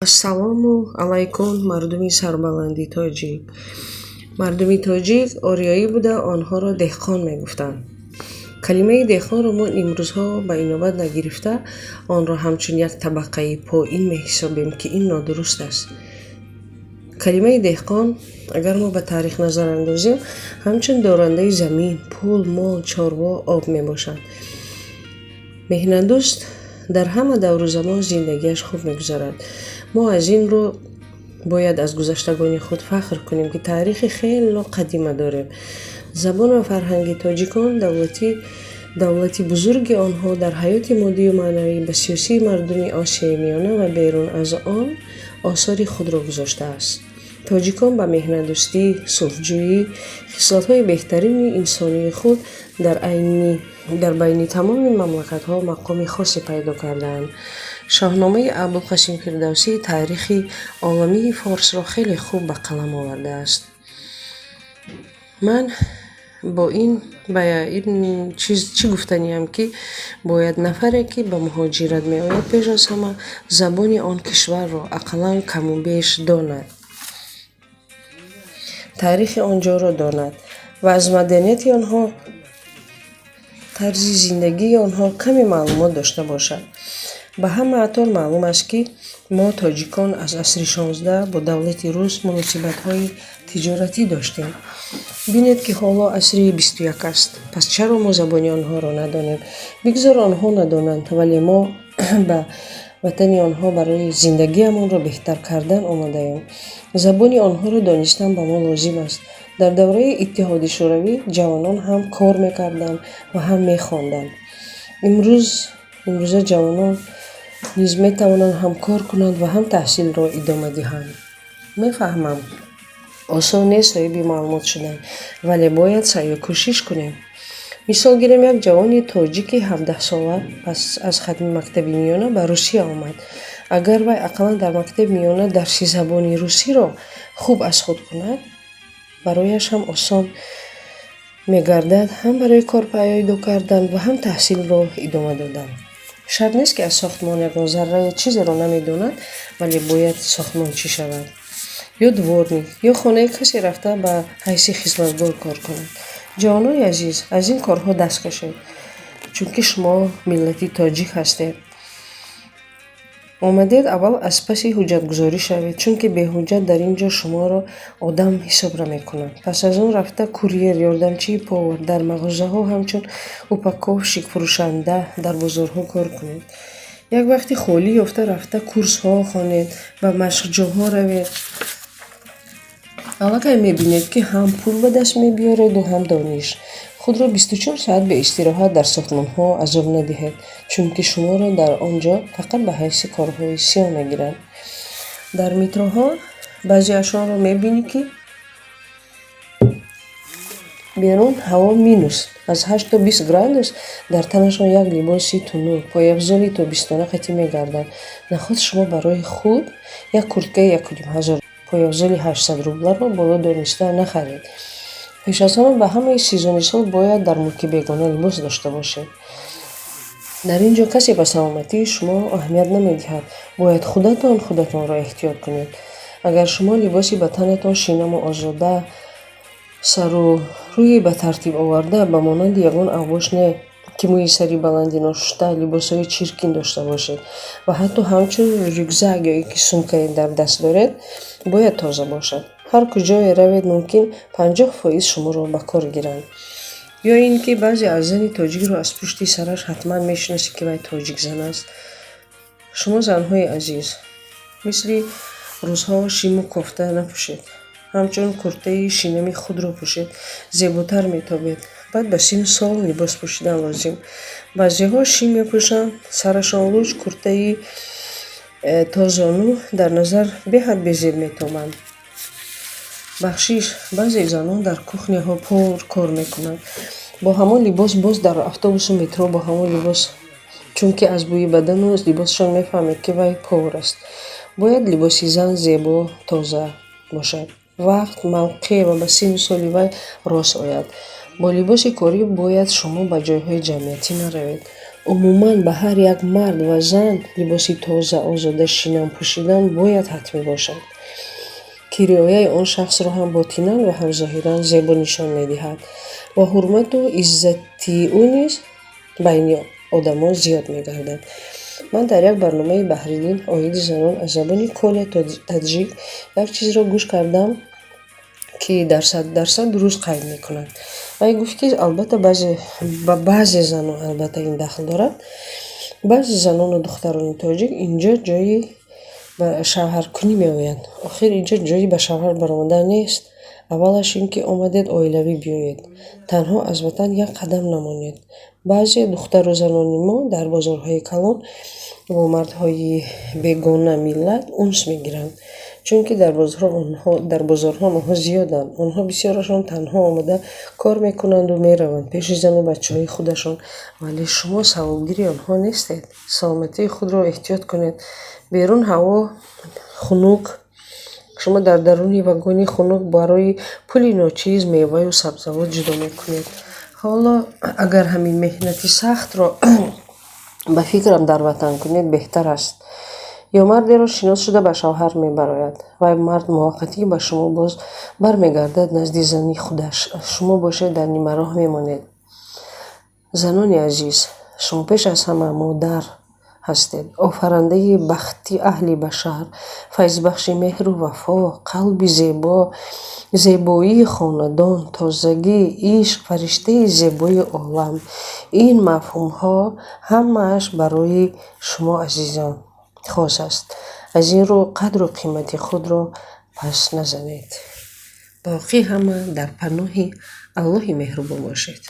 Ассалому алайкум, мардуми сарбаланди тоҷик. Мардуми тоҷик ориёӣ буда, онҳоро деҳқон мегуфтанд. Калимаи деҳқонро мо имрӯзҳо ба инобат нагирифта, онро ҳамчун як табақаи поин меҳисобем, ки ин нодуруст аст. Калимаи деҳқон, агар мо ба таърих назар андозем, ҳамчун дорандаи замин, пул, мол, чорво, об мебошад. Меҳнатдӯст дар ҳама давру замон зиндагиаш хуб мегузарад. Мо аз ин рӯ бояд аз гузаштагони худ фахр кунем, ки таърихи хело қадима дорем. Забон ва фарҳанги тоҷикон, давлати бузурги онҳо дар ҳаёти моддию маънавӣ ба сиёсии мардуми Осиёи Миёна ва берун аз он осори худро гузоштааст. Тоҷикон ба меҳнатдӯстӣ, сулҳҷӯӣ, хислатҳои беҳтарини инсонии худ дар байни тамоми мамлакатҳо мақоми хосе пайдо кардаанд. Шоҳномаи Абулқосим Фирдавсӣ таърихи оламии форсро хеле хуб ба қалам овардааст. Ман бо ин ба ин чиз чӣ гуфтаниам, ки бояд нафаре, ки ба муҳоҷират меояд, пеш аз ҳама забони он кишварро ақаллан каму беш донад, таърихи он ҷоро донад ва аз маданияти онҳо, тарзи зиндагии онҳо каме маълумот дошта бошад. Ба ҳамаатон маълум аст, ки мо, тоҷикон, аз асри 16 бо давлати рус муносибатҳои тиҷоратӣ доштем. Бинед, ки ҳоло асри 21 аст. Пас чаро мо забони онҳоро надонем? Бигзор онҳо надонанд, вале мо ба ватани онҳо барои зиндагиамонро беҳтар кардан омадаем. Забони онҳоро донистан ба мо лозим аст. Дар давраи Иттиҳоди Шӯравӣ ҷавонон ҳам кор мекарданд ва ҳам мехонданд. Имрӯза ҷавонон низ метавонанд ҳам кор кунанд ва ҳам таҳсилро идома диҳанд. Мефаҳмам, осон нест соҳиби маълумот шудан, вале бояд саъю кӯшиш кунем. Мисол гирем, як ҷавони тоҷики 17-сола пас аз хатми мактаби миёна ба Русия омад. Агар вай ақаллан дар мактаби миёна дарси забони русиро хуб аз худ кунад, барояш ҳам осон мегардад ҳам барои кор пайдо кардан ва ҳам таҳсилро идома додан. Шарт нест, ки аз сохтмон ягон заррае чизеро намедонад, вале бояд сохтмончӣ шавад ё дворник, ё хонаи касе рафта ба ҳайси хизматгор кор кунад. Ҷавонони азиз, аз ин корҳо даст кашед, чунки шумо миллати тоҷик ҳастед. Омадед, аввал аз паси ҳуҷҷатгузорӣ шавед, чунки беҳуҷҷат дар ин ҷо шуморо одам ҳисоб намекунанд. Пас аз он рафта курьер, ёрдамчии повар, дар мағозаҳо ҳамчун упаковщик, фурӯшанда дар бозорҳо кор кунед. Як вақти холӣ ёфта, рафта курсҳо хонед, ба машқҷоҳо равед. Аллакай мебинед, ки ҳам пул ба даст мебиёреду, ҳам дониш. Худро 24 соат беистироҳат дар сохтмонҳо азоб надиҳед, чунки шуморо дар он ҷо фақат ба ҳайси корҳои сиёҳ мегиранд. Дар метроҳо баъзеашонро мебинӣ, ки берун ҳаво минус аз 8 то 20 градус, дар танашон як либоси тунук, пойафзоли тобистона қатӣ мегарданд. Наход шумо барои худ як курткаи 1500, пойафзоли 800 рубларо боло дониста нахаред? Пеш аз ҳама ба ҳамаи сезони сол бояд дар мулки бегона либос дошта бошед. Дар ин ҷо касе ба саломатии шумо аҳамият намедиҳад. Бояд худатон худатонро эҳтиёт кунед. Агар шумо либоси ба танатон шинаму озода, сару рӯи ба тартиб оварда, ба монанди ягон авбош не, ки мӯи сари баланди ношушта, либосҳои чиркин дошта бошед ва ҳатто ҳамчун рюкзак ё ки сумкае дар даст доред, бояд тоза бошад. Ҳар куҷое равед, мумкин 50% шуморо ба кор гиранд. Ё ин ки баъзе аз зани тоҷикро аз пушти сараш ҳатман мешиносӣ, ки вай тоҷикзан аст. Шумо, занҳои азиз, мисли рӯзҳо шиму кофта напӯшед. Ҳамчун куртаи шинами худро пӯшед, зеботар метобед. Баъд ба синну сол либос пӯшидан лозим. Баъзеҳо шим мепӯшанд, сарашон луч, куртаи то зону дар назар беҳад безеб метобанд. Бахшиш, баъзе занон дар кухняҳо повар кор мекунанд. Бо ҳамон либос боз дар автобусу метро бо ҳамон либос, чунки аз бӯи бадану либосашон мефаҳмед, ки вай повар аст. Бояд либоси зан зебо, тоза бошад. Вақт, мавқеъ ва ба синну соли вай рост ояд. Бо либоси корӣ бояд шумо ба ҷойҳои ҷамъиятӣ наравед. Умуман, ба ҳар як мард ва зан либоси тоза, озода, шинам пӯшидан бояд ҳатмӣ бошад, ки риояи он шахсро ҳам ботинан ва ҳам зоҳиран зебо нишон медиҳад ва ҳурмату иззати ӯ низ байни одамон зиёд мегардад. Ман дар як барномаи Баҳриддин оиди занон аз забони Коля Таджик як чизро гӯш кардам, ки дар 100% дуруст қайд мекунад. Вай гуфт, ки албатта ба баъзе занон албатта ин дахл дорад. Баъзе занону духтарони тоҷик инҷо ҷои ба шавҳаркунӣ меоянд. Охир инҷо ҷои ба шавҳар баромадан нест. Аввалаш ин ки омадед, оилавӣ биёед. Танҳо аз ватан як қадам намонед. Баъзе духтару занони мо дар бозорҳои калон бо мардҳои бегона миллат унс мегиранд. Чунки дар бозорҳо онҳо зиёданд. Онҳо бисёрашон танҳо омада кор мекунанду мераванд пеши зану бачаҳои худашон. Вале шумо савобгири онҳо нестед. Саломатии худро эҳтиёт кунед. Берун ҳаво хунук. Шумо дар даруни вагони хунук барои пули ночиз меваю сабзавот ҷудо мекунед. Ҳоло агар ҳамин меҳнати сахтро, ба фикрам, дар ватан кунед, беҳтар аст. Ё мардеро шинос шуда ба шавҳар мебарояд. Вай мард муваққатӣ ба шумо боз бармегардад назди зани худаш. Шумо бошед, дар нимароҳ мемонед. Занони азиз, шумо пеш аз ҳама модар ҳастед. Офарандаи бахти аҳли башар, файзбахши меҳру вафо, қалби зебо, зебоии хонадон, тозагӣ, ишқ, фариштаи зебои олам. Ин мафҳумҳо ҳамааш барои шумо азизон хос аст. Аз ин рӯ қадру қимати худро пас назанед. Боқӣ ҳама дар паноҳи Аллоҳи меҳрубон бошед.